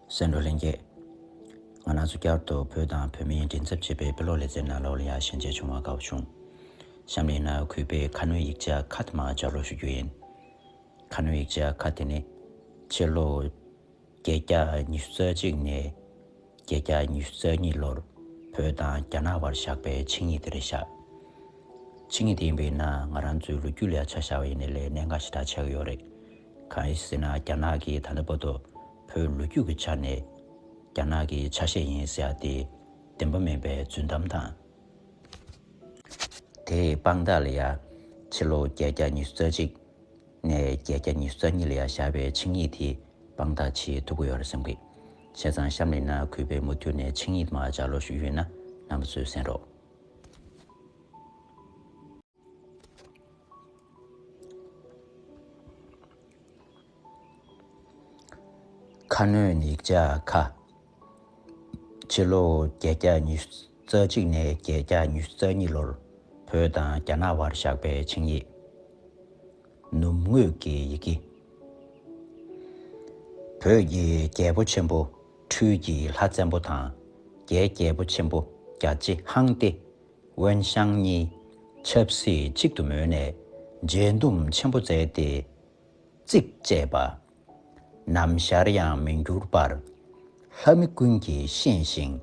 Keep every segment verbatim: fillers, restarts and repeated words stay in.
གསན་གྲོགས་ལྷན་རྒྱས། ང་རང་ཚོ་བསྐྱར་དུ་བོད་དང་བོད་མིའི་མགྲིན་ཚབ་ཅེས་པའི་དཔེ་ཀློག་ལེ་ཚན་ནང་ལོགས་ལ་ཡར་ཞལ་མཇལ་བྱུང་བར་དགའ་བོ་བྱུང་། གཤམ་ལ་ཡིན་ན་གུས་པས་ཁ་སྣོན་ཡིག་ཆ་ཁག་དེ་མར་ལྗགས་ཀློག་ཞུ་རྒྱུ་ཡིན། ཁ་སྣོན་ཡིག་ཆ་ཁག་དེ་ནི་ཕྱི་ལོ་བརྒྱད་བརྒྱ་ཉི་ཤུ་རྩ་གཅིག་ནས་བརྒྱད་བརྒྱ་ཉི་ཤུ་རྩ་གཉིས་ལོར་བོད་དང་རྒྱ་ནག་བར་བཞག་པའི་ཆིངས་ཡིག་དེ་རེད་ཤག་ཆིངས་ཡིག་དེ་ཡིན་པས་ན་ང་རང་ཚོའི་ལོ་རྒྱུས་ལ་ཡ་ཆ་བཞག་པ་ཡིན་ནའི་ལས་གནད་འགག་ཞེ་དྲག་ཆགས་ཀྱི་ཡོད་རེད། གང་ཡིན་ཟེར་ན་རྒྱ་ནག་གིས་ད་ལྟ་བར་དུ་བོད་ལོ་རྒྱུས་ཀྱི་ཆ་ནས་རྒྱ་ནག་གི་ཆ་ཤས་ཡིན་ཟེར་ཡ་དེ་བདེན་པ་མིན་པའི་རྫུན་གཏམ་དང་། དེའི་དཔང་རྟགས་ལ་ཡ་ཕྱི་ལོ་བརྒྱད་བརྒྱ་ཉི་ཤུ་རྩ་གཅིག་ནས་བརྒྱད་བརྒྱ་ཉི་ཤུ་རྩ་གཉིས་ལ་ཡ་བཞག་པའི་ཆིངས་ཡིག་དེ་དཔང་རྟགས་བྱེད་ཐུབ་ཀྱི་ཡོད་རེད་བསམ་གི། བྱས་ཙང་གཤམ་ལ་ཡིན་ན་གུས་པས་མུ་མཐུད་ནས་ཆིངས་ཡིག་དེ་མར་ལྗགས་ཀློག་ཞུ་རྒྱུ་ཡིན་ན་རྣམ་པ་ཚོས་གསན་རོགས། ཁ་སྣོན་ཡིག་ཆ་ཁག་ཕྱི་ལོ་བརྒྱད་བརྒྱ་ཉི་ཤུ་རྩ་གཅིག་ནས་བརྒྱད་བརྒྱ་ཉི་ཤུ་རྩ་གཉིས་ལོར་བོད་དང་རྒྱ་ནག་བར་བཞག་པའི་ཆིངས་ཡིག་ནུབ་ངོས་ཀྱི་ཡི་གེ། བོད་ཀྱི་རྒྱལ་པོ་ཆེན་པོ་འཕྲུལ་གྱི་ལྷ་བཙན་པོ་དང་རྒྱའི་རྒྱལ་པོ་ཆེན་པོ་རྒྱལ་རྗེ་ཧང་ཏེ་ཝུན་ཤང་གཉིས་ཆབ་སྲིད་གཅིག་ཏུ་མོལ་ནས་མཇལ་འདུམ་ཆེན་པོ་མཛད་དེ། རྩིག་བཅད་པ། ནམ་ཞར་ཡང་མི་འགྱུར་བར་ལྷ་མི་ཀུན་གྱིས་ཤེས་ཤིང་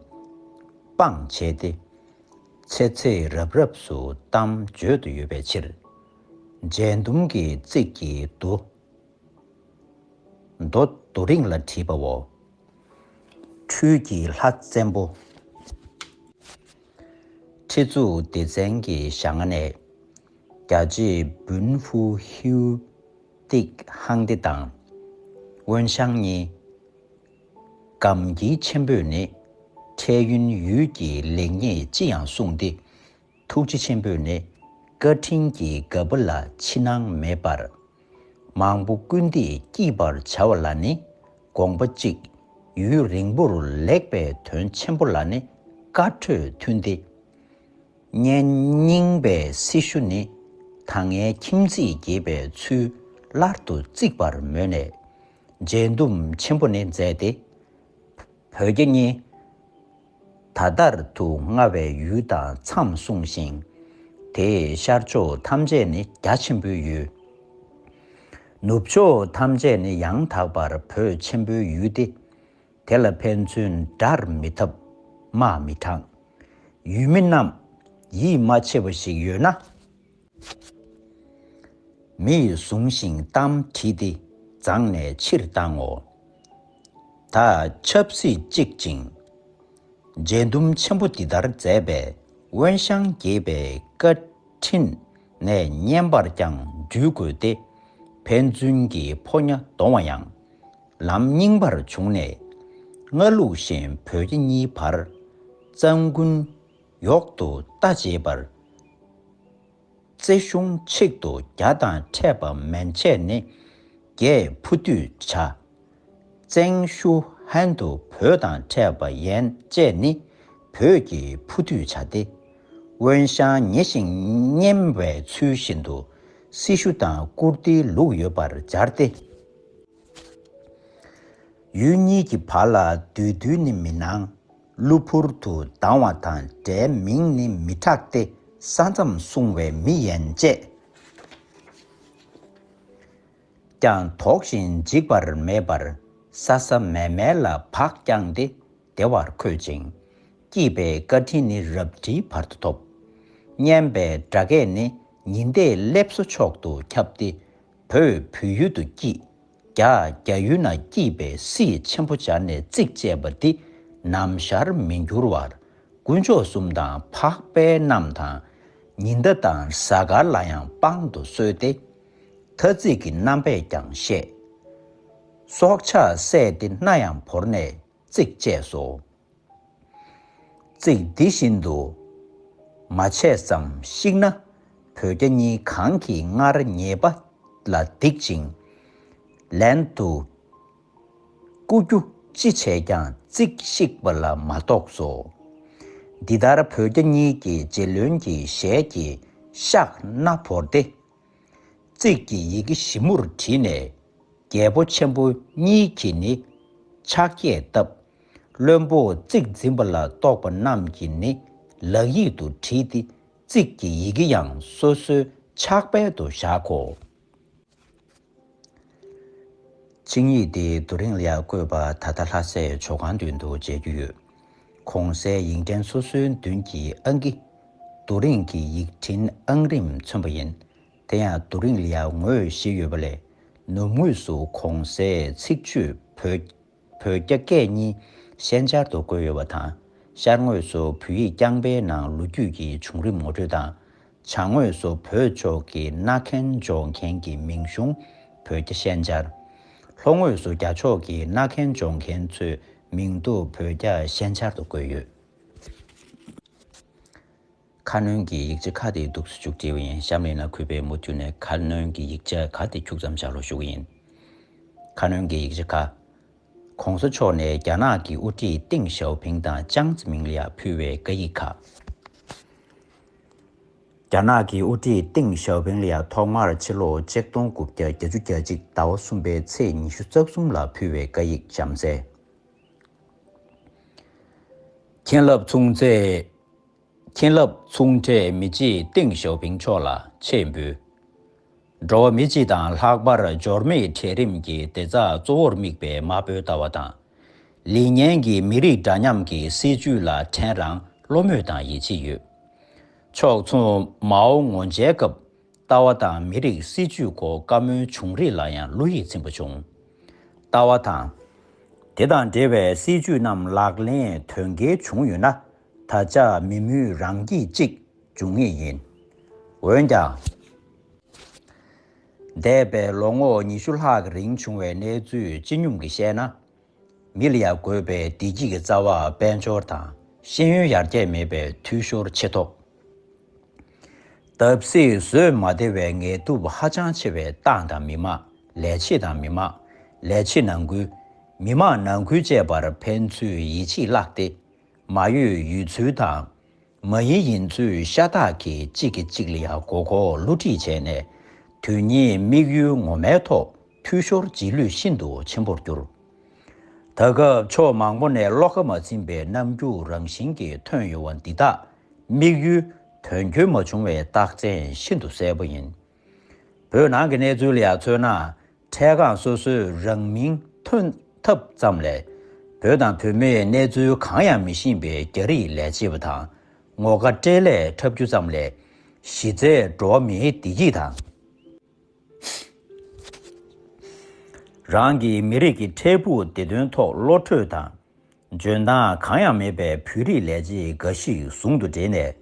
དཔང་བྱས་ཏེ། ཚེ་ཚེ་རབས་རབས་སུ་གཏམ་བརྗོད་དུ་ཡོད་པའི་ཕྱིར། མཇལ་འདུམ་གྱི་རྩིག་གི་མདོ། མདོ་རྡོ་རིང་ལ་བྲིས་པའོ། འཕྲུལ་གྱི་ལྷ་བཙན་པོ། ཁྲི་གཙུག་ལྡེ་བཙན་གྱི་ཞལ་སྔ་ནས་རྒྱལ་རྗེ་བུན་ཧྥུ་ཧིའུ་ཏིག་ཧང་ཏེ་དང་ཝུན་ཤང་གཉིས། དགའ་འོས་ཆེན་པོས་ནི་འཕྲལ་ཡུན་ཡུལ་གྱི་ལེགས་ཉེས་ཅི་ཡང་གསུངས་ཏེ། ཐུགས་རྗེ་ཆེན་པོས་ནི་བཀའ་དྲིན་གྱི་དགའ་པོ་ལ་ཕྱི་ནང་མེད་པར། མང་པོ་སྐུལ་འདེད་བསྐྱེད་པར་བྱ་བ་ལ་ནི་དགོངས་པ་གཅིག་ཡུན་རིང་པོར་ལེགས་པའི་དོན་ཆེན་པོ་ལ་ནི་བཀའ་འཁྲོལ་མཐུན་ཏེ། གཉེན་རྙིང་པའི་སྲི་ཞུ་ནི་ད་སྔའི་ཁྱིམ་མཚེས་དགྱེས་པའི་ཚུལ་སླར་དུ་བརྩིག་པར་མོས་ནས་མཇལ་འདུམ་ཆེན་པོ་ནི་མཛད་དེ། བོད་རྒྱ་གཉིས་ད་ལྟར་དུ་མངའ་བའི་ཡུལ་དང་མཚམས་བསྲུངས་ཤིང་། དེའི་ཤར་ཕྱོགས་ཐམས་ཅད་ནི་རྒྱ་ཆེན་པོའི་ཡུལ། ནུབ་ཕྱོགས་ཐམས་ཅད་ནི་ཡང་དག་པར་བོད་ཆེན་པོའི་ཡུལ་ཏེ། དེ་ལ་ཕན་ཚུན་དགྲར་མི་འཐབ། དམག་མི་དྲངས། ཡུལ་མི་རྣམས་ཡིད་མ་ཆེས་པ་ཞིག་ཡོད་ན། མི་ཡིས་བཟུང་ཞིང་གཏམ་དྲིས་ཏེ་བརྫངས་ནས་ཕྱིར་བཏང་ངོ་། ད་ཆབ་སྲིད་གཅིག་ཅིང་། མཇལ་འདུམ་ཆེན་པོ་འདི་ལྟར་མཛད་པས་ཝུན་ཤང་དགྱེས་པའི་བཀའ་དྲིན་ནས་བསྙེན་པར་ཀྱང་འགྲུལ་དགོས་ཏེ། ཕན་ཚུན་གྱི་ཕོ་ཉ་གདོང་བ་ཡང་ལམ་རྙིང་པར་བྱུང་ནས། སྔ་ལུགས་བཞིན་བོད་རྒྱ་གཉིས་བར་གཙང་དགུན་གཡོག་ཏུ་རྟ་འབྱེད་པར། རྩེ་གཞུང་གཅིག་ཏུ་རྒྱ་དང་འཕྲད་པ་མན་ཆད་ནི་རྒྱས་ཕུ་དུད་བྱ། བཙན་ཤུ་ཧན་དུ་བོད་དང་འཕྲད་པ་ཡན་ཆད་ནི་བོད་ཀྱི་ཕུ་དུད་བྱ་སྟེ། ཝུན་ཤང་ཉེ་ཞིང་སྙེམས་པའི་ཚུལ་བཞིན་དུ་སྲི་ཞུ་དང་བཀུར་སྟིའི་ལུགས་ཡོད་པར་སྦྱར་ཏེ། ཡུལ་གཉིས་ཀྱི་བར་ལ་བདུད་འདུལ་ནི་མི་གནང་། གློ་བུར་དུ་སྡང་བ་དང་འབྲལ་མིང་ནི་མི་གྲགས་ཏེ། ས་མཚམས་སྲུང་བའི་མི་ཡན་ཆད་ཀྱང་དོགས་ཤིང་འཇིགས་པར་མེད་པར་ས་ས་མེ་མེ་ལ་བག་བརྐྱངས་ཏེ་བདེ་བར་འཁོད་ཅིང་། སྐྱིད་པའི་བཀའ་དྲིན་ནི་རབ་འབྲིང་བར་དུ་ཐོབ། སྙན་པའི་སྒྲ་སྐད་ནི་ཉི་ཟླའི་སླེབས་སོ་མཆོག་ཏུ་ཁྱབ་སྟེ། བོད་བོད་ཡུལ་དུ་སྐྱིད། རྒྱ་རྒྱ་ཡུལ་ན་སྐྱིད་པའི་སྲིད་ཆེན་པོ་སྦྱར་ནས་རྩིག་བཅད་པ་འདི་ནམ་ཞར་མི་འགྱུར་བར་དཀོན་མཆོག་གསུམ་དང་འཕགས་པའི་རྣམས་དང་ཉི་ཟླ་དང་གཟའ་སྐར་ལ་ཡང་དཔང་དུ་གསོལ་ཏེ། ཐ་ཚིག་གི་རྣམ་པས་ཀྱང་བཤད། སྲོག་ཆགས་བསད་དེ་སྣ་ཡང་བོར་ནས་རྩིག་བཅད་སོ། ཚིག་འདི་བཞིན་དུ་མ་བྱས་ཙམ་ཞིག་ན། བོད་རྒྱ་གཉིས་གང་གིས་སྔར་ཉེས་པ་ལ་སྡིག་ཅིང་། ལན་དུ་རྐུ་རྒྱུ་ཅི་བྱས་ཀྱང་རྩིག་བཤིག་པ་ལ་མ་གཏོགས་སོ། འདི་ལྟར་བོད་རྒྱ་གཉིས་ཀྱི་རྗེ་བློན་གྱི་ཞལ་གྱི་ཤག་སྣ་བོར་ཏེ། རྩིག་གི་ཡི་གེ་ཞིབ་མོར་བྲིས་ནས། རྒྱལ་པོ་ཆེན་པོ་གཉིས་ཀྱིས་ནི། ཕྱག་རྒྱས་བཏབ། བློན་པོ་རྩིག་འཛིན་པ་ལ་གཏོགས་པ་རྣམས་ཀྱིས་ནི་ལག་ཡིག་ཏུ་བྲིས་ཏེ། རྩིག་གི་ཡི་གེ་ཡང་སོ་སོའི་ཕྱག་དཔལ་དུ་བཞག་གོ། ཆིངས་ཡིག་དེའི་རྡོ་རིང་ལ་ཡང་བརྐོས་པ་ད་ལྟ་ལྷ་སའི་ཇོ་ཁང་མདུན་དུ་མཇལ་རྒྱུ་ཡོད། གོང་གསལ་ཡིག་ཕྲེང་སོ་སོའི་མདུན་གྱི་ཨང་ཀི། རྡོ་རིང་གི་ཡིག་ཕྲེང་ཨང་རིམ་མཚོན་པ་ཡིན། དེ་ཡང་རྡོ་རིང་ལ་ཡང་ངོས་བཞི་ཡོད་པ་ལས། ནུབ་ངོས་སུ་གོང་གསལ་ཚིག་བརྗོད་བོད། བོད་རྒྱ་སྐད་གཉིས་ཤན་སྦྱར་དུ་བཀོད་ཡོད་པ་དང་། ཤར་ངོས་སུ་བོད་ཡིག་རྐྱང་པའི་ནང་ལོ་རྒྱུས་ཀྱི་བྱུང་རིམ་ངོ་སྤྲོད་དང་། བྱང་ངོས་སུ་བོད་ཕྱོགས་ཀྱི་སྣ་ཁན་སྦྱོང་མཁན་གྱི་མིང་གཞུང་བོད་རྒྱ་ཤན་སྦྱར། ལྷོ་ངོས་སུ་རྒྱ་ཕྱོགས་ཀྱི་སྣ་ཁན་སྦྱོང་མཁན་ཚོའི་མིང་ཐོ་བོད་རྒྱ་ཤན་སྦྱར་དུ་བཀོད་ཡོད། ཁ་སྣོན་གྱི་ཡིག་ཆ་ཁག་དེ་འདུག་སེ་མཇུག་སྒྲིལ་བ་ཡིན། གཤམ་ལ་ཡིན་ན་གུས་པས་མུ་མཐུད་ནས་ཁ་སྣོན་གྱི་ཡིག་ཆ་ཁག་དེ་ཁྱུག་ཙམ་ཞར་ལ་ཞུ་གི་ཡིན། ཁ་སྣོན་གྱི་ཡིག་ཆ་ཁག་གོང་ས་མཆོག་ནས་རྒྱ་ནག་གི་དབུ་ཁྲིད་ཏེང་ཞའོ་ཕིང་དང་ཅང་ཙེ་མིང་ལ་ཡང་ཕུལ་བའི་བཀའ་ཡིག་ཁག་རྒྱ་ནག་གི་དབུ་ཁྲིད་ཏེང་ཞའོ་ཕིང་ལ་ཡང་ཐོག་མར་ཕྱི་ལོ་ཆིག་སྟོང་དགུ་བརྒྱ་བརྒྱད་ཅུ་གྱ་གཅིག་ཟླ་བ་གསུམ་པའི་ཚེས་ཉི་ཤུ་རྩ་གསུམ་ལ་ཕུལ་བའི་བཀའ་ཡིག་གཤམ་གསལ། མཁྱེན་རླབས་མཚུངས་ཚེ། མཁྱེན་རླབས་མཚུངས་བྲལ་མི་གཅིག་ཏེང་ཞའོ་ཕིང་མཆོག་ལ་ཆེད་འབུལ། འགྲོ་བ་མི་སྤྱི་དང་ལྷག་པར་འབྱོར་མེད་གྲལ་རིམ་གྱི་བདེ་རྩ་གཙོ་བོར་དམིགས་པའི་དམར་པོའི་ལྟ་བ་དང་། ལེགས་ཉེས་ཀྱི་མི་རིགས་འདྲ་མཉམ་གྱི་སྲིད་བྱུས་ལ་ཕྲན་རང་བློ་མོས་དང་ཡིད་ཆེས་ཡོད། ཕྱོགས་མཚུངས་མའོ་ངོ་མཇལ་སྐབས། ལྟ་བ་དང་མི་རིགས་སྲིད་བྱུས་སྐོར་བཀའ་མོལ་བྱུང་རིགས་ལ་ཡང་བློ་ཡིད་ཚིམ་པ་བྱུང་། ལྟ་བ་དང་། དེ་དང་འབྲེལ་བའི་སྲིད་བྱུས་རྣམས་ལག་ལེན་དོན་འཁེལ་བྱུང་ཡོད་ན། ད་ཆ་མི་མོས་རང་སྐྱིད་ཅིག་འབྱུང་ངེས་ཡིན། འོན་ཀྱང་། འདས་པའི་ལོ་ངོ་ཉི་ཤུ་ལྷག་གི་རིང་བྱུང་བའི་གནས་ཚུལ་སྤྱི་སྙོམས་ཀྱིས་བཤད་ན། མི་ལ་ཡང་དགོས་པའི་བདེ་སྐྱིད་ཀྱི་རྩ་བ་དཔལ་འབྱོར་དང་ཤེས་ཡོན་ཡར་རྒྱས་མེད་པའི་འཐུས་ཤོར་ཆེ་ཐོག་བརྡབ་གསིག་བཟོད་མ་བདེ་བའི་ངལ་དུབ་ཧ་ཅང་ཆེ་བའི་ཏང་དང་མི་དམངས། ལས་བྱེད་དང་མི་དམངས། ལས་བྱེད་ནང་ཁུལ། མི་དམངས་ནང་ཁུལ་བཅས་པར་ཕན་ཚུན་ཡིད་ཆེས་བརླག་སྟེ། མ་ཡོད་ཡོད་ཚུལ་དང་། མ་ཡིན་ཡིན་ཚུལ་ཤ་སྟག་གིས་གཅིག་གིས་གཅིག་ལ་ཡང་མགོ་སྐོར་བསླུ་བྲིད་བྱས་ནས། དོན་གཉིས་དམིགས་ཡུལ་ངོ་མའི་ཐོག་འཐུས་ཤོར་རྗེས་ལུས་ཤིན་ཏུ་ཆེན་པོར་གྱུར། ད་སྐབས་ཕྱོགས་མང་པོ་ནས་བློ་ཁ་མ་ཚིམ་པའི་རྣམ་འགྱུར་རང་བཞིན་གྱིས་ཐོན་ཡོང་བ་འདི་དག་དམིགས་ཡུལ་དོན་འཁྱོལ་མ་བྱུང་བའི་རྟགས་མཚན་ཤིན་ཏུ་གསལ་པོ་ཡིན། བོད་ནང་གི་གནས་ཚུལ་ལ་ཡང་མཚོན་ན། འཕྲལ་སྒང་སོ་སོས་རང་མིང་ཐོན་ཐབས་ཙམ་ལས། བོད་དང་བོད་མིའི་གནས་ཚུལ་གང་ཡང་མི་ཤེས་པའི་རྒྱ་རིགས་ལས་བྱེད་པ་དང་ངོ་དགའ་སྤྲེལ་ལད་འཁྲབ་རྒྱུ་ཙམ་ལས། གཞི་རྩའི་འགྲོ་བ་མིའི་བདེ་སྐྱིད་དང་། རང་གི་མི་རིགས་ཀྱི་འཕྲལ་ཕུགས་བདེ་དོན་ཐོག་བློ་གྲོས་དང་། འཇོན་ཐང་གང་ཡང་མེད་པའི་བོད་རིགས་ལས་བྱེད་འགའ་ཞིག་ཟུང་དུ་འབྲེལ་ནས།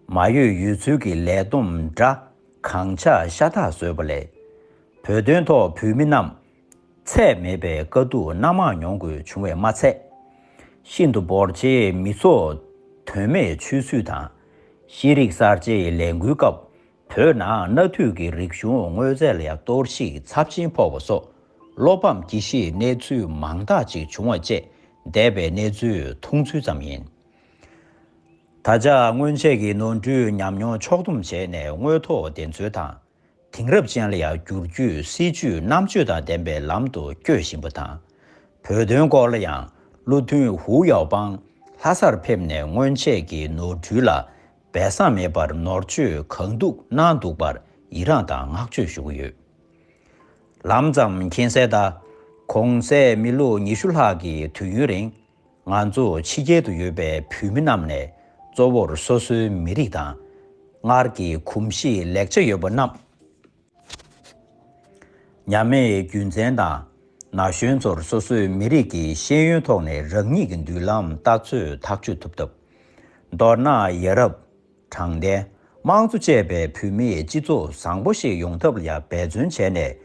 མ་ཡོད་ཡོད་ཚུལ་གྱི་ལས་བསྡོམས་འདྲ་གང་ཆགས་ཤ་སྟག་བཟོས་པ་ལས། བོད་དོན་ཐོག་བོད་མི་རྣམས་ཚད་མེད་པའི་དཀའ་སྡུག་སྣ་མང་མྱོང་དགོས་བྱུང་བས་མ་ཚད། ཤིན་ཏུ་འབོར་ཆེའི་མི་ཚོགས་དོན་མེད་ཆོས་སྲིད་དང་། ཤེས་རིག་གསར་བརྗེའི་ལས་འགུལ་སྐབས། བོད་ནང་མནའ་མཐུད་ཀྱི་རིག་གཞུང་དངོས་རྫས་ལ་ཡང་གཏོར་བཤིག་ཚབས་ཆེན་ཕོག་པ་སོགས། བློ་ཕམ་སྐྱེ་གཞིའི་གནས་ཚུལ་མང་དག་ཅིག་བྱུང་བ་བཅས། འདས་པའི་གནས་ཚུལ་མཐོང་ཚུལ་ཙམ་ཡིན། ད་ཆ་སྔོན་ཆད་ཀྱི་ནོར་འཁྲུལ་ཉམས་མྱོང་ཕྱོགས་བསྡོམས་བྱས་ནས་དངོས་ཐོག་བདེན་འཚོལ་དང་། དེང་རབས་ཅན་ལ་ཡང་བསྒྱུར་བཅོས་སྲིད་བྱུས་རྣམ་དཔྱོད་དང་ལྡན་པའི་ལམ་དུ་བསྐྱོད་བཞིན་པ་དང་། བོད་དོན་སྐོར་ལ་ཡང་བློ་མཐུན་ཧུའུ་ཡའོ་པང་ལྷ་སར་ཕེབས་ནས་སྔོན་ཆད་ཀྱི་ནོར་འཁྲུལ་ལ་སྦས་གསང་མེད་པར་ནོར་བཅོས་གང་ཐུབ་གནང་འདུག་པར་ཡི་རངས་དང་བསྔགས་བརྗོད་ཞུ་གི་ཡོད། ལམ་ཙམ་མཁྱེན་གསལ་ལྟར། གོང་གསལ་མི་ལོ་ཉི་ཤུ་ལྷག་གི་དུས་ཡུན་རིང་། ང་ཚོ་ཕྱི་རྒྱལ་དུ་ཡོད་པའི་བོད་མི་རྣམས་ནས་གཙོ་བོར་སོ་སོའི་མི་རིགས་དང་། སྔར་གྱི་གོམས་གཤིས་ལེགས་ཆ་ཡོད་པ་རྣམས་ཉམས་མེད་རྒྱུན་འཛིན་དང་། ན་གཞོན་ཚོར་སོ་སོའི་མི་རིགས་ཀྱི་ཤེས་ཡོན་ཐོག་ནས་རང་ཉིད་ཀྱི་མདུན་ལམ་ལྟ་ཚོད་ཐག་གཅོད་ཐུབ་ཐབས། མདོར་ན་ཡ་རབས། དྲང་བདེན། དམངས་གཙོ་བཅས་པའི་བོད་མིའི་སྤྱི་ཚོགས་བཟང་པོ་ཞིག་ཡོང་ཐབས་ལ་ཡང་འབད་བརྩོན་བྱས་ནས།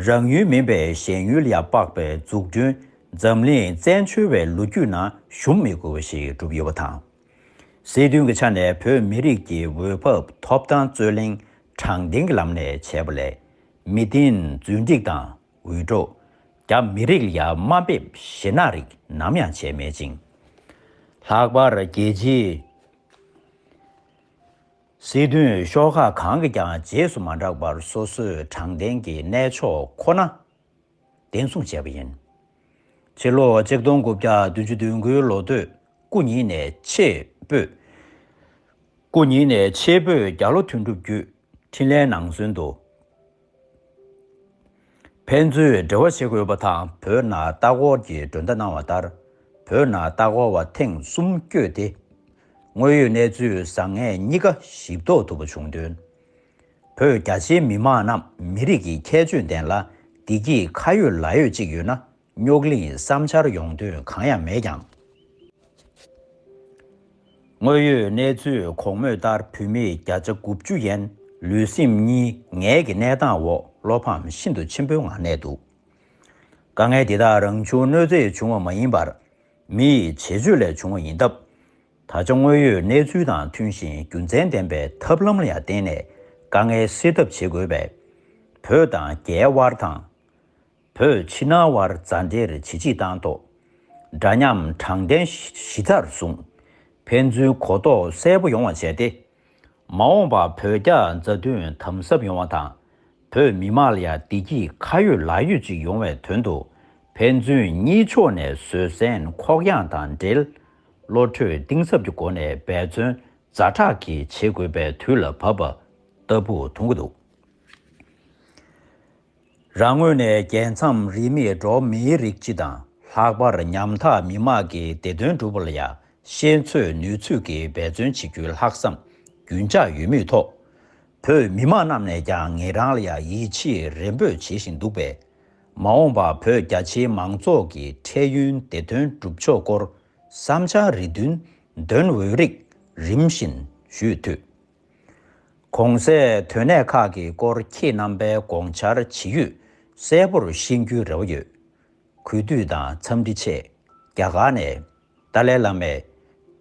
རང་ཡུལ་མིན་པའི་གཞན་ཡུལ་ལ་ཡང་དཔག་པའི་འཛུགས་སྐྲུན་འཛམ་གླིང་བཙན་བྱོལ་བའི་ལོ་རྒྱུས་ནང་ཞུམ་མི་དགོས་པ་ཞིག་གྲུབ་ཡོད་པ་དང་། སྲིད་དོན་གྱི་ཆ་ནས་བོད་མི་རིགས་ཀྱི་འོས་བབ་ཐོབ་ཐང་རྩོད་གླེང་དྲང་བདེན་གྱི་ལམ་ནས་བྱས་པ་ལས། མི་བདེན་རྫུན་སྒྲིག་དང་འུད་སྒྲོག་རྒྱ་མི་རིགས་ལ་ཡང་དམའ་འབེབས་ཞེད་སྣང་རིགས་ནམ་ཡང་བྱས་མེད་ཅིང་། ལྷག་པར་རྒྱལ་སྤྱིའི་སྲིད་དོན་ཤོག་ཁག་གང་གིས་ཀྱང་རྗེས་སུ་མ་འབྲངས་པར་སོ་སོའི་དྲང་བདེན་གྱི་གནས་མཆོག་ཁོ་ན་བདེན་སྲུང་བྱས་པ་ཡིན། ཕྱི་ལོ་ཆིག་སྟོང་དགུ་བརྒྱ་བདུན་ཅུ་དོན་དགུའི་ལོ་སྟོད་སྐུ་ཉིད་ནས་ཆེས་སྤོས། སྐུ་ཉིད་ནས་ཆེས་སྤོས་རྒྱ་ལོ་དོན་གྲུབ་བརྒྱུད་འཕྲིན་ལན་ནང་གསན་དུ། ཕན་ཚུན་འབྲེལ་བ་བྱེད་དགོས་པ་དང་བོད་ནང་ལྟ་སྐོར་གྱི་མགྲོན་བརྡ་གནང་བ་ལྟར། བོད་ནང་ལྟ་སྐོར་བ་ཐེངས་གསུམ་བསྐྱོད་དེ། དངོས་ཡོད་གནས་ཚུལ་བཟང་ངན་གཉིས་ཀ་ཞིབ་རྟོག་ཐུབ་པ་བྱུང་དོན། བོད་རྒྱ་ཆེའི་མི་མང་རྣམས་མི་རིགས་ཀྱི་ཁྱད་ཆོས་ལྡན་ལ་བདེ་སྐྱིད་ཁ་ཡོད་ལག་ཡོད་ཅིག་ཡོད་ན། རྙོག་གླེང་བསམ་འཆར་ཡོང་དོན་གང་ཡང་མེད་ཀྱང་། དངོས་ཡོད་གནས་ཚུལ་གོང་སྨོས་ལྟར་བུད་མེད་བརྒྱ་ཆ་དགུ་བཅུ་ཡན་ལུས་སེམས་གཉིས་ངལ་གྱི་གནས་སྟངས་འོག་བློ་ཕམ་ཤིན་ཏུ་ཆེན་པོའི་ངང་གནས་འདུག་དཀའ་ངལ་འདི་དག་རང་བྱུང་གནོད་འཚེས་བྱུང་བ་མ་ཡིན་པར། མི་ཡི་བྱེད་སྤྱོད་ལས་བྱུང་བ་ཡིན་སྟབས། ད་ཆ་དངོས་ཡོད་གནས་ཚུལ་དང་མཐུན་ཞིང་རྒྱུ་མཚན་ལྡན་པའི་ཐབས་ལམ་ལ་ཡང་བརྟེན་ནས་དཀའ་ངལ་སེལ་ཐབས་བྱེད་དགོས་པས། བོད་དང་རྒྱའི་དབར་དང་། བོད་ཕྱི་ནང་དབར་མཛའ་འབྲེལ་ཇེ་ཆེར་བཏང་ཐོག་འདྲ་མཉམ་དྲང་བདེན་གཞི་རྩར་བཟུང་། ཕན་ཚུན་གོ་རྟོགས་གསལ་པོ་ཡོང་བ་བྱས་ཏེ། མ་འོངས་པར་བོད་རྒྱ་མཛའ་མཐུན་དམ་ཟབ་ཡོང་བ་དང་། བོད་མི་མང་ལ་ཡང་བདེ་སྐྱིད་ཁ་ཡོད་ལག་ཡོད་ཅིག་ཡོང་བའི་དོན་དུ། ཕན་ཚུན་གཉིས་ཕྱོགས་ནས་བཟོད་བསྲན་ཁོག་ཡངས་དང་འབྲེལ། བློ་གྲོས་གཏིང་ཟབ་ཀྱི་སྒོ་ནས་འབད་བརྩོན་ཛ་དྲག་གིས་བྱེད་དགོས་པའི་དུས་ལ་བབ་པ་ལྟ་བུ་མཐོང་གི་འདུག་རང་ངོས་ནས་རྒྱལ་མཚམས་རིས་མེད་འགྲོ་མིའི་རིགས་སྤྱི་དང་ལྷག་པར་ཉམ་ཐག་མི་དམངས་ཀྱི་བདེ་དོན་སྒྲུབ་པ་ལ་ཡང་ཤེས་ཚོད་ནུས་ཚོད་ཀྱིས་འབད་བརྩོན་བྱེད་རྒྱུའི་ལྷག་བསམ་རྒྱུན་འཇགས་ཡོད་མུས་ཐོག་བོད་མི་དམངས་རྣམས་ནས་ཀྱང་ངེད་རང་ལ་ཡང་ཡིད་ཆེས་རེ་འབོད་བྱེད་བཞིན་འདུག་པས། མ་འོངས་པར་བོད་རྒྱ་ཆེའི་མང་ཚོགས་ཀྱི་འཕྲལ་ཡུན་བདེ་དོན་སྒྲུབ་ཕྱོགས་སྐོར་བསམ་འཆར་རེ་འདུན་འདོན་འོས་རིགས་རིམ་བཞིན་ཞུས་འཐུས། གོང་གསལ་དོན་གནད་ཁག་གི་སྐོར་ཁྱེད་རྣམ་པའི་དགོངས་འཆར་ཇི་ཡོད་གསལ་པོར་ཤེས་རྒྱུའི་རེ་བ་ཡོད། གུས་འདུད་དང་འཚམས་འདྲི་ཆེད་རྒྱ་གར་ནས་ཏཱ་ལའི་བླ་མས་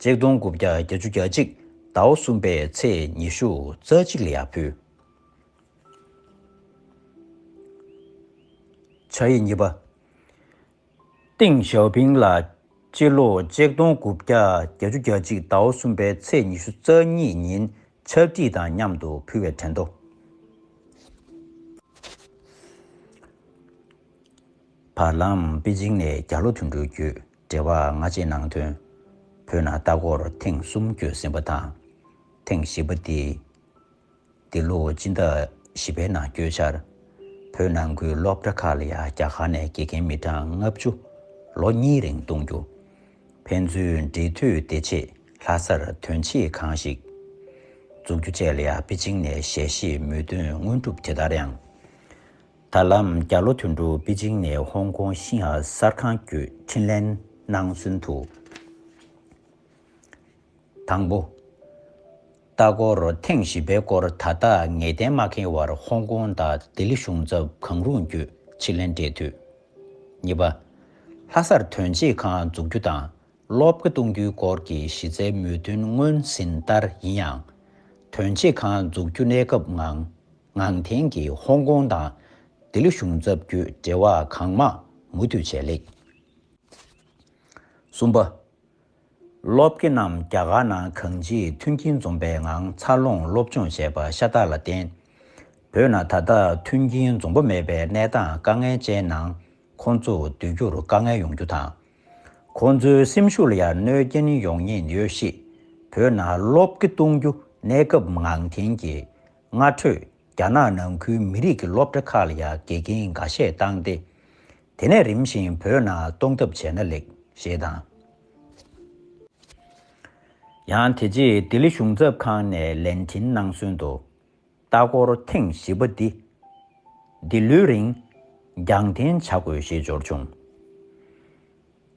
ཆིག་སྟོང་དགུ་བརྒྱ་བརྒྱད་ཅུ་གྱ་གཅིག་ཟླ་བ་གསུམ་པའི་ཚེས་ཉི་ཤུ་རྩ་གཅིག་ལ་ཡར་ཕུལ། ཕྱག་ཡིག་གཉིས་པ། ཏེང་ཞའོ་ཕིང་ལ་སྤྱི་ལོ་ཆིག་སྟོང་དགུ་བརྒྱ་བརྒྱད་ཅུ་གྱ་གཅིག་ཟླ་བ་གསུམ་པའི་ཚེས་ཉི་ཤུ་རྩ་གཉིས་ཉིན་ཆབ་སྲིད་དང་མཉམ་དུ་ཕུལ་བའི་དྲན་ཐོ། བར་ལམ་པེ་ཅིང་ནས་རྒྱ་ལོ་དོན་གྲུབ་བརྒྱུད་འབྲེལ་བ་སྔ་རྗེས་གནང་དོན། བོད་ནང་ལྟ་སྐོར་ཐེངས་གསུམ་བསྐྱོད་ཟིན་པ་དང་། ཐེངས་བཞི་པ་དེ། འདི་ལོ་སྤྱི་ཟླ་བཞི་པའི་ནང་བསྐྱོད་འཆར། བོད་ནང་ཁུལ་སློབ་གྲྭ་ཁག་ལ་ཡང་རྒྱ་གར་ནས་དགེ་རྒན་མི་གྲངས་ལྔ་བཅུ་ལོ་གཉིས་རིང་གཏོང་རྒྱུ། ཕན་ཚུན་འབྲེལ་མཐུད་དེ་ཆེད་ལྷ་སར་དོན་གཅིག་ཁང་ཞིག་འཛུགས་རྒྱུ་བཅས་ལ་ཡང་པེ་ཅིང་ནས་ཞལ་བཞེས་མོས་མཐུན་དངོས་གྲུབ་ཇི་ལྟར་ཡང་། ད་ལམ་རྒྱ་ལོ་དོན་གྲུབ་པེ་ཅིང་ནས་ཧོང་ཀོང་ཤིན་ཧྭ་གསར་ཁང་བརྒྱུད་འཕྲིན་ལན་གནང་ཟིན་དུ། དང་པོ། ལྟ་སྐོར་ཐེངས་བཞི་པའི་སྐོར་ད་ལྟ་ངེས་གཏན་མ་འཁེལ་བར་ཧོང་ཀོང་དང་ལྡི་ལི་གཞུང་ཚབ་གང་རུང་བརྒྱུད་ཕྱིར་ལན་སྤྲད་འཐུས། གཉིས་པ། ལྷ་སར་དོན་གཅིག་ཁང་འཛུགས་རྒྱུ་དང་སློབ་གྲྭ་གཏོང་རྒྱུའི་སྐོར་གྱི་གཞི་རྩའི་མོས་མཐུན་སྔོན་ཟིན་ལྟར་ཡིན་ཡང་། དོན་གཅིག་ཁང་འཛུགས་རྒྱུ་གནས་སྐབས་ངང་ངང་འཐེན་གྱིས་ཧོང་ཀོང་དང་ལྡི་ལི་གཞུང་ཚབ་བརྒྱུད་འབྲེལ་བ་གང་མང་མུ་མཐུད་བྱས་ལེགས། གསུམ་པ། སློབ་དགེ་རྣམས་རྒྱ་གར་ནང་གང་ཅིའི་མཐུན་རྐྱེན་འཛོམས་པའི་ངང་འཚར་ལོངས་སློབ་སྦྱོང་བྱས་པ་ཤ་སྟག་ལ་བརྟེན། བོད་ནང་ད་ལྟ་མཐུན་རྐྱེན་འཛོམས་པོ་མེད་པའི་གནས་སྟངས་དཀའ་ངལ་ཅན་ནང་ཁོང་ཚོ་སྡོད་རྒྱུར་དཀའ་ངལ་ཡོང་རྒྱུ་དང་། ཁོང་ཚོའི་སེམས་ཤུགས་ལ་ཡང་གནོད་རྐྱེན་ཡོང་ཉེན་ཡོད་གཤིས། བོད་ནང་སློབ་དགེ་གཏོང་རྒྱུ་གནས་སྐབས་ངང་འཐེན་གྱིས་སྔ་འཕྲོས་རྒྱ་ནག་ནང་ཁུལ་མི་རིགས་ཀྱི་སློབ་གྲྭ་ཁག་ལ་ཡང་དགེ་རྒན་འགའ་ཤས་བཏང་སྟེ། དེ་ནས་རིམ་བཞིན་བོད་ནང་གཏོང་ཐབས་བྱས་ན་ལེགས་ཞེས་དང་། ཡང་དེ་རྗེས་ལྡི་ལི་གཞུང་ཚབ་ཁང་ནས་ལན་འཕྲིན་གནང་ཟིན་དུ། ལྟ་སྐོར་ཐེངས་བཞི་པ་འདི་འདི་ལོའི་རིང་རྒྱང་འཐེན་བྱ་དགོས་ཞེས་འབྱོར་བྱུང་།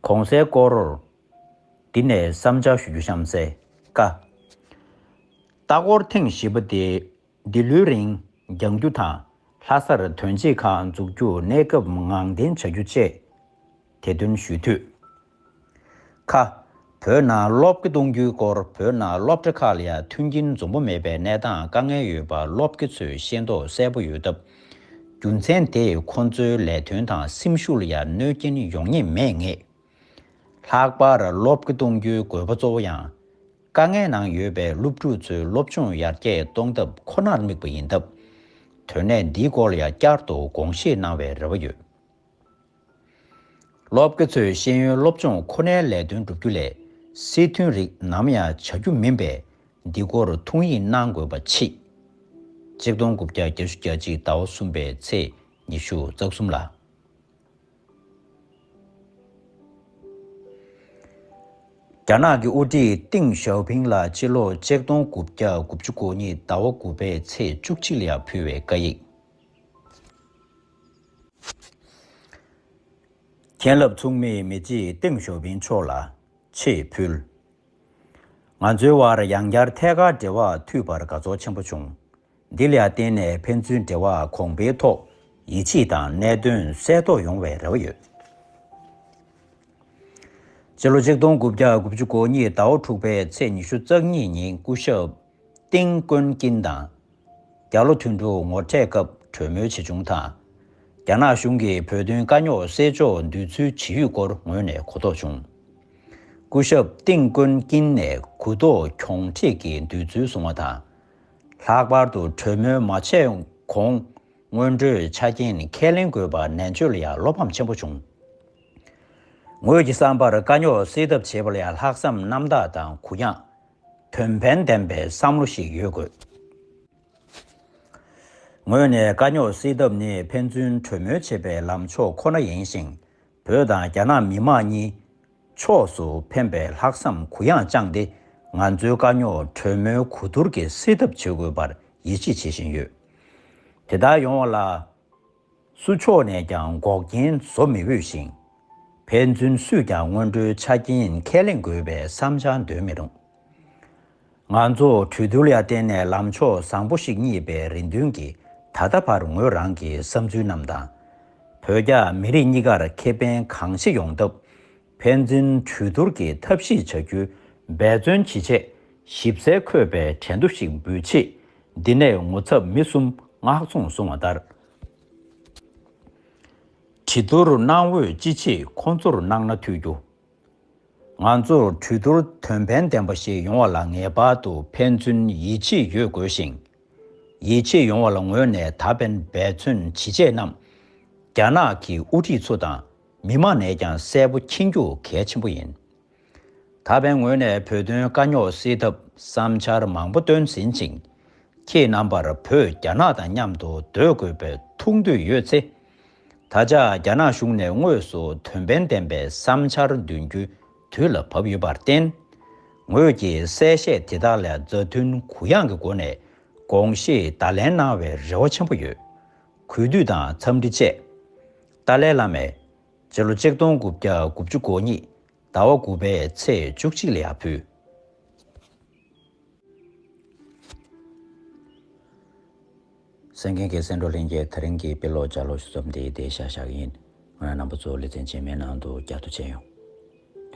གོང་གསལ་སྐོར་འདི་ནས་བསམ་འཆར་ཞུ་རྒྱུ་གཤམ་གསལ། ཀ། ལྟ་སྐོར་ཐེངས་བཞི་པ་དེ་འདི་ལོའི་རིང་རྒྱང་རྒྱུ་དང་ལྷ་སར་དོན་གཅིག་ཁང་འཛུགས་རྒྱུ་གནས་སྐབས་ངང་འཐེན་བྱ་རྒྱུ་བཅས་དེ་དོན་ཞུས་འཐུས། ཁ། བོད་ནང་སློབ་དགེ་གཏོང་རྒྱུའི་སྐོར་བོད་ནང་སློབ་གྲྭ་ཁག་ལ་ཡང་མཐུན་རྐྱེན་འཛོམས་པོ་མེད་པའི་གནས་སྟངས་དཀའ་ངལ་ཡོད་པ་སློབ་དགེ་ཚོས་ཤེས་རྟོགས་གསལ་པོ་ཡོད་སྟབས། རྒྱུ་མཚན་དེས་ཁོང་ཚོའི་ལས་དོན་དང་སེམས་ཤུགས་ལ་ཡང་གནོད་རྐྱེན་ཡོང་ཉེན་མེད་ངེས། ལྷག་པར་སློབ་དགེ་གཏོང་རྒྱུའི་དགོས་པ་གཙོ་བོ་ཡང་དཀའ་ངལ་ནང་ཡོད་པའི་སློབ་ཕྲུག་ཚོའི་སློབ་སྦྱོང་ཡར་རྒྱས་གཏོང་ཐབས་ཁོ་ནར་དམིགས་པ་ཡིན་སྟབས། དོན་གནད་འདིའི་སྐོར་ལ་ཡང་བསྐྱར་དུ་དགོངས་བཞེས་གནང་བའི་རེ་བ་ཡོད། སློབ་དགེ་ཚོས་ཤེས་ཡོན་སློབ་སྦྱོང་ཁོ་ནའི་ལས་དོན་བསྒྲུབ་རྒྱུ་ལས་སྲིད་དོན་རིགས་ནམ་ཡང་བྱ་རྒྱུ་མིན་པས། འདི་སྐོར་ཐུགས་ཡིད་གནང་དགོས་པ་ཆེད། ཆིག་སྟོང་དགུ་བརྒྱ་བརྒྱད་ཅུ་གྱ་གཅིག་ཟླ་བ་གསུམ་པའི་ཚེས་ཉི་ཤུ་རྩ་གསུམ་ལ། རྒྱ་ནག་གི་དབུ་ཁྲིད་ཏེང་ཞའོ་ཕིང་ལ་ཕྱི་ལོ་ཆིག་སྟོང་དགུ་བརྒྱ་དགུ་བཅུ་གོ་གཉིས་ཟླ་བ་དགུ་པའི་ཚེས་བཅུ་གཅིག་ལ་ཡང་ཕུལ་བའི་བཀའ་ཡིག། མཁན་སློབ་ཚོགས་མིས་མི་རྗེ་ཏེང་ཞའོ་ཕིང་མཆོག་ལ་ཆེད་ཕུལ། ང་ཚོའི་དབར་ཡང་བསྐྱར་ཐད་ཀར་འབྲེལ་བ་མཐུད་པར་དགའ་ཚོར་ཆེན་པོ་བྱུང་། འདི་ལ་བརྟེན་ནས་ཕན་ཚུན་འབྲེལ་བ་གོང་འཕེལ་ཐོག་ཡིད་ཆེས་དང་གནད་དོན་གསལ་རྟོགས་ཡོང་བའི་རེ་བ་ཡོད། སྤྱི་ལོ་ཆིག་སྟོང་དགུ་བརྒྱ་དགུ་བཅུ་གོ་གཉིས་ཟླ་བ་དྲུག་པའི་ཚེས་ཉི་ཤུ་རྩ་གཉིས་ཉིན་སྐུ་ཞབས་ཏིང་ཀོན་ཀིན་དང་། རྒྱ་ལོ་དོན་གྲུབ་ངོ་འཕྲད་སྐབས་གྲོས་མོལ་ཆེ་ཆུང་དང་། རྒྱ་ནག་གཞུང་གིས་བོད་དོན་དཀའ་རྙོག་སེལ་ཕྱོགས་འདོད་ཚུལ་ཇི་ཡོད་སྐོར་ངོས་ནས་གོ་རྟོགས་བྱུང་། སྐུ་ཞབས་ཏིང་ཀོན་ཀིན་ནས་གུ་དོག་གྱོང་ཁྲིད་ཀྱི་འདོད་ཚུལ་བཟུང་བ་དང་། ལྷག་པར་དུ་གྲོས་མོལ་མ་བྱས་གོང་སྔོན་འགྲོའི་ཆ་རྐྱེན་ཁས་ལེན་དགོས་པ་ནན་བརྗོད་ལ་ཡང་བློ་ཕམ་ཆེན་པོ་བྱུང་། ངོས་ཀྱི་བསམ་པར་དཀའ་རྙོག་སེལ་ཐབས་བྱེད་པ་ལ་ཡང་ལྷག་བསམ་རྣམ་དག་དང་གུ་ཡངས་དོན་ཕན་ལྡན་པའི་བསམ་བློ་ཞིག་ཡོད་དགོས། ངོས་ནས་དཀའ་རྙོག་སེལ་ཐབས་ནི་ཕན་ཚུན་གྲོས་མོལ་བྱེད་པའི་ལམ་ཕྱོགས་ཁོ་ན་ཡིན་ཞིང་། བོད་དང་རྒྱ་ནག་མི་དམངས་གཉིས་ཕྱོགས་སུ་ཕན་པའི་ལྷག་བསམ་གུ་ཡངས་བཅངས་ཏེ། ང་ཚོའི་དཀའ་རྙོག་གྲོས་མོལ་གོ་བསྡུར་གྱིས་སེལ་ཐབས་བྱེད་དགོས་པར་ཡིད་ཆེས་བྱེད་བཞིན་ཡོད། དེ་ལྟར་ཡོང་བ་ལ། སུ་ཕྱོགས་ནས་ཀྱང་འགོག་རྐྱེན་བཟོ་མི་འོས་ཤིང་། ཕན་ཚུན་སུས་ཀྱང་སྔོན་འགྲོའི་ཆ་རྐྱེན་ཁས་ལེན་དགོས་པའི་བསམ་འཆར་འདོན་མི་རུང་། ང་ཚོ་གྲོས་བསྡུར་ལ་བརྟེན་ནས་ལམ་ཕྱོགས་བཟང་པོ་ཞིག་རྙེད་པའི་རེ་འདུན་གྱིས། ད་ལྟ་བར་ངོས་རང་གི་བསམ་ཚུལ་རྣམས་དང་། བོད་རྒྱ་མི་རིགས་གཉིས་ཀར་ཁེ་ཕན་གང་ཆེ་ཡོང་ཐབས། ཕན་ཚུན་གྲོས་བསྡུར་གྱི་ཐབས་ཤེས་བྱ་རྒྱུའི་འབད་བརྩོན་ཇི་ཆེ། ཞིབ་གསལ་འཁོད་པའི་གྲོས་འདུན་ཞིག་འབུལ་ཆེད། འདི་ནས་ངོ་ཚབ་མི་གསུམ་མངགས་བྱུང་གསུངས་པ་ལྟར། གྲོས་བསྡུར་གནང་འོས་ཅི་ཆེ་ཁོང་ཚོར་གནང་ན་འཐུས་རྒྱུ། ང་ཚོར་གྲོས་བསྡུར་དོན་ཕན་ལྡན་པ་ཞིག་ཡོང་བ་ལ་ངེས་པར་དུ་ཕན་ཚུན་ཡིད་ཆེས་ཡོད་དགོས་ཤིང་། ཡིད་ཆེས་ཡོང་བ་ལ་ངོས་ནས་ད་ཕན་འབད་བརྩོན་ཇི་བྱས་རྣམས། རྒྱ་ནག་གི་དབུ་ཁྲིད་ཚོ་དང་མི་མང་ནས་ཀྱང་གསལ་པོ་མཁྱེན་རྒྱུ་གལ་ཆེན་པོ་ཡིན། ད་ཕན་ངོས་ནས་བོད་དོན་དཀའ་རྙོག་སེལ་ཐབས་བསམ་འཆར་མང་པོ་བཏོན་ཟིན་ཅིང་། ཁྱེད་རྣམ་པར་བོད་རྒྱ་ནག་དང་མཉམ་དུ་སྡོད་དགོས་པའི་ཐུགས་འདོད་ཡོད་ཚེ། ད་ཆ་རྒྱ་ནག་གཞུང་ནས་དངོས་སུ་དོན་ཕན་ལྡན་པའི་བསམ་འཆར་འདོན་རྒྱུའི་དུས་ལ་བབ་ཡོད་པར་བརྟེན། ངོས་ཀྱིས་གསལ་བཤད་དེ་དག་ལ་མཛའ་མཐུན་གུ་ཡངས་ཀྱི་སྒོ་ནས་དགོངས་བཞེས་བརྡ་ལན་གནང་བའི་རེ་བ་ཆེན་པོ་ཡོད། གུས་འདུད་དང་འཚམས་འདྲི་བཅས། ཏཱ་ལའི་བླ་མས་སྤྱི་ལོ་ཆིག་སྟོང་དགུ་བརྒྱ་དགུ་བཅུ་གོ་གཉིས་ཟླ་བ་དགུ་པའི་ཚེས་བཅུ་གཅིག་ལ་ཡར་ཕུལ། གསན་མཁན་གྱི་གསན་གྲོགས་ལྷན་རྒྱས། དེ་རིང་གི་དཔེ་ཀློག་ལྗགས་ཀློག་ཞུ་མཚམས་འདི་འདིར་བཞག་བཞག་གི་ཡིན། ང་རང་རྣམ་པ་ཚོ་ལེ་ཚན་རྗེས་མའི་ནང་དུ་བསྐྱར་དུ་མཇལ་ཡོང་།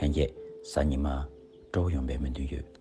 ལྷན་རྒྱས་གཟའ་ཉི་མ་སྤྲོ་པོ་ཡོང་བའི་སྨོན་འདུན་ཡོད།